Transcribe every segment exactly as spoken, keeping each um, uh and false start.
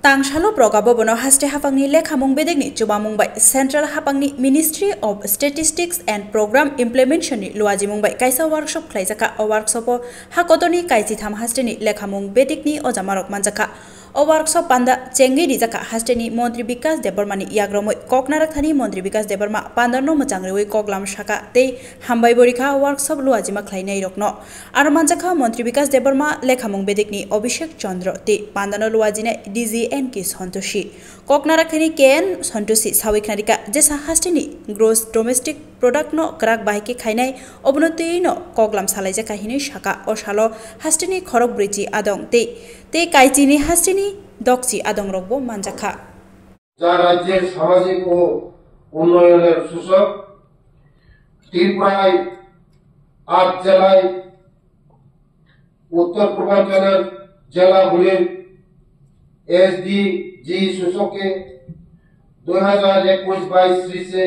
Tangsalo Proga Bhabono haste haphangni lekhamung bedekni chubamung bai Central haphangni Ministry of Statistics and Program Implementation ni luajimung bai kaisa workshop khlaijaka. O workshop o hakotorni kaisitham hasteni lekhamung bedekni ojamarok manjakha. O workshop panda chengwi rijaka hasteni Montri Bikas Debbarma ni yagromwi Koknarakthani Montri Bikas Debbarma pandano mwchang riwi koklam saka tei hambai borikha workshop luajima khlainairokno. Aro manjakha Montri Bikas Debbarma lekhamung bedekni Abhishek Chandra tei pandano luajinai D G N K Santoshi. Koknarakthani K N Santoshi sawi khnarika jesa hasteni gross domestic product no kwrak bahai khe khainai obono twiwi no koklam salaijaka hinwi saka. O salo hasteni khorok brwichi adong tei tei kaichini hasteni dokchi adongrokbo manjakha. যা রাজ্যের সামাজিক ও উন্নয়নের সূচক। ত্রিপুরায় আট জেলায় উত্তর পূর্বাঞ্চলের জেলাগুলির এসডিজি সূচকে দুই হাজার একুশ বাইশ ত্রিশে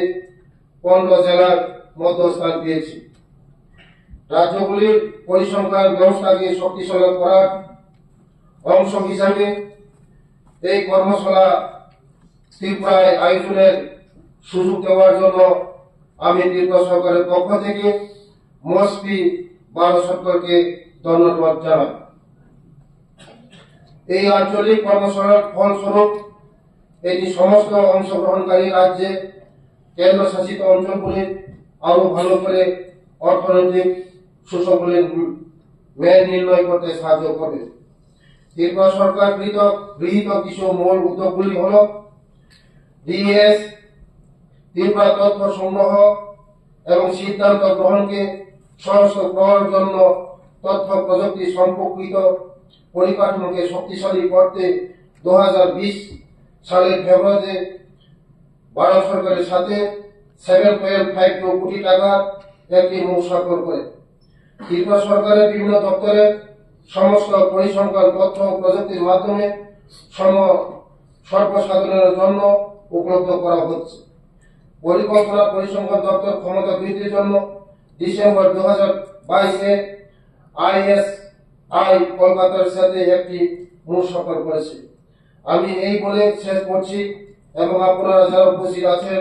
পনেরো জেলার মধ্যস্থান পেয়েছে। রাজ্যগুলির পরিসংখ্যান ব্যবস্থাকে শক্তিশালী করার অংশ হিসাবে এই কর্মশালা ত্রিপুরায় আয়োজনের সুযোগ দেওয়ার জন্য আমি ত্রিপুরা সরকারের পক্ষ থেকে মসপি ভারত সরকারকে ধন্যবাদ জানাই। এই আঞ্চলিক কর্মশালার ফলস্বরূপ এটি সমস্ত অংশগ্রহণকারী রাজ্যে কেন্দ্রশাসিত অঞ্চলগুলির আরও ভালো করে অর্থনৈতিক সুযোগগুলির মান নির্ণয় করতে সাহায্য করবে। ত্রিপুরা সরকার গৃহীত গৃহীত কিছু মূল উদ্যোগগুলি হল ডিএস, ত্রিপুরা তথ্য সংগ্রহ এবং সিদ্ধান্ত গ্রহণকে সহজ করার জন্য তথ্য প্রযুক্তি সম্পর্কিত পরিকাঠামোকে শক্তিশালী করতে দুই হাজার বিশ সালের ফেব্রুয়ারিতে ভারত সরকারের সাথে সেভেন পয়েন্ট ফাইভ টু কোটি টাকার একটি মূল স্বাক্ষর করে। ত্রিপুরা সরকারের বিভিন্ন দপ্তরের সমস্ত পরিসংখ্যান তথ্য ও প্রযুক্তির মাধ্যমে সম-, সর্বসাধারণের জন্য উপলব্ধ করা হচ্ছে। পরিকল্পনা পরিসংখ্যান দপ্তর ক্ষমতা বৃদ্ধির জন্য ডিসেম্বর দুই হাজার বাইশে আইএসআই কলকাতার সাথে একটি মূল স্বাক্ষর করেছে। আমি এই বলে শেষ করছি এবং আপনারা যারা উপস্থিত আছেন,